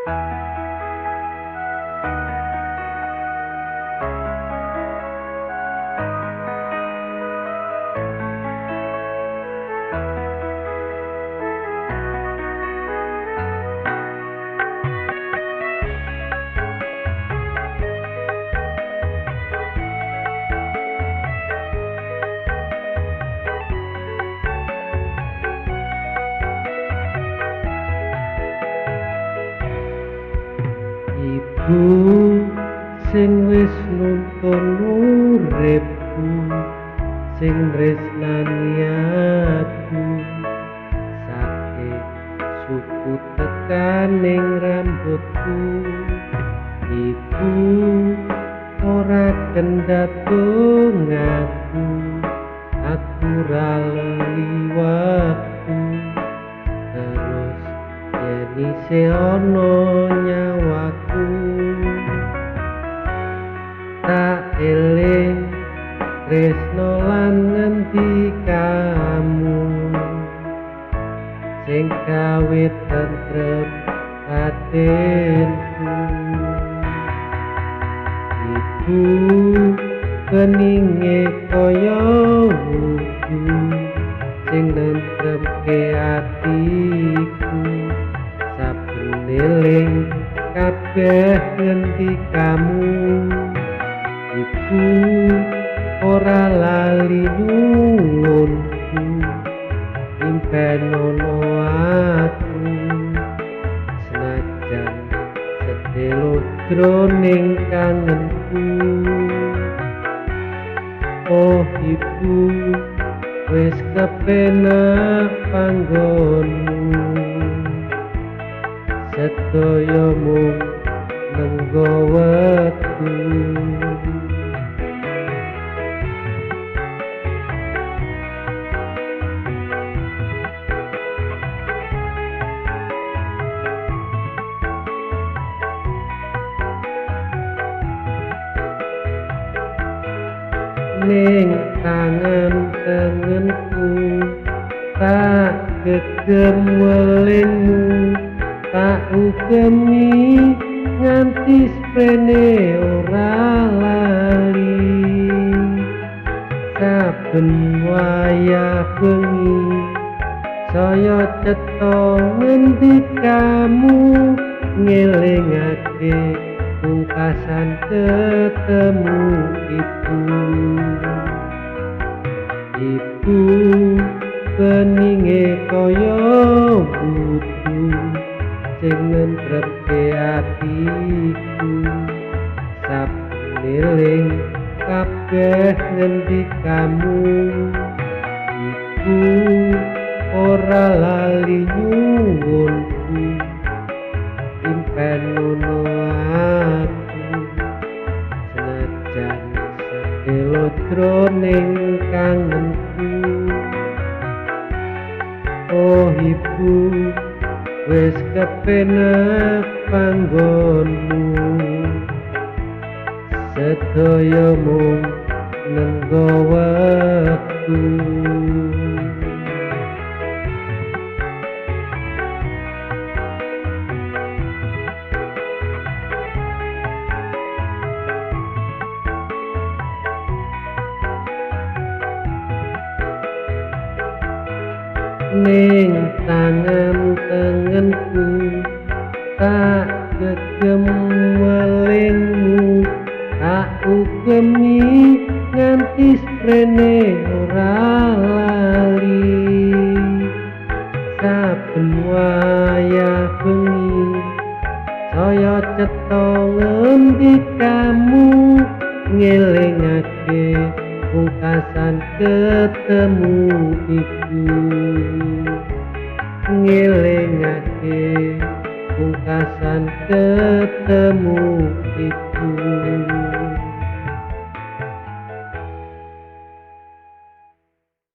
Ibu sing wis nuntun uripku, sing tresnani aku, sake suku tekaning rambutku. Ibu ora kendhat dongaku, aku ra lali waktu, terus yen isih ana nyawaku. Tak eling tresno lan ngendikamu, sing gawe tentrem batinku. Ibu beninge kaya wudu, sing nentremke atiku, saben eling kabeh ngendikamu. Ibu ora lali nyuwunku, impenono aku, senajan sedelo jroning kangenku. Oh ibu, wis kepenak panggonmu, sedaya mung nenggo wektu. Ning tangan tengenku tak gegem welingmu, tak ugemi nganti sprene ora lali. Saben wayah bengi saya cetha ngendikamu, ngelingake pungkasan ketemu ibu. Ibu beninge kaya wudu, sing nentremke atiku, saben eling kabeh ngendikamu. Ibu ora lali nyuwunku, impenono aku, senajan sedelo jroning kangenku. Oh ibu, wis kepenak panggonmu, sedaya mung nenggo wektu. Ning tangan tengenku tak gegem welingmu, tak ugemi nganti sprene ora lali. Saben wayah bengi saya cetha ngendikamu, ngelingake pungkasan ketemu ibu, ngelingake pungkasan ketemu ibu.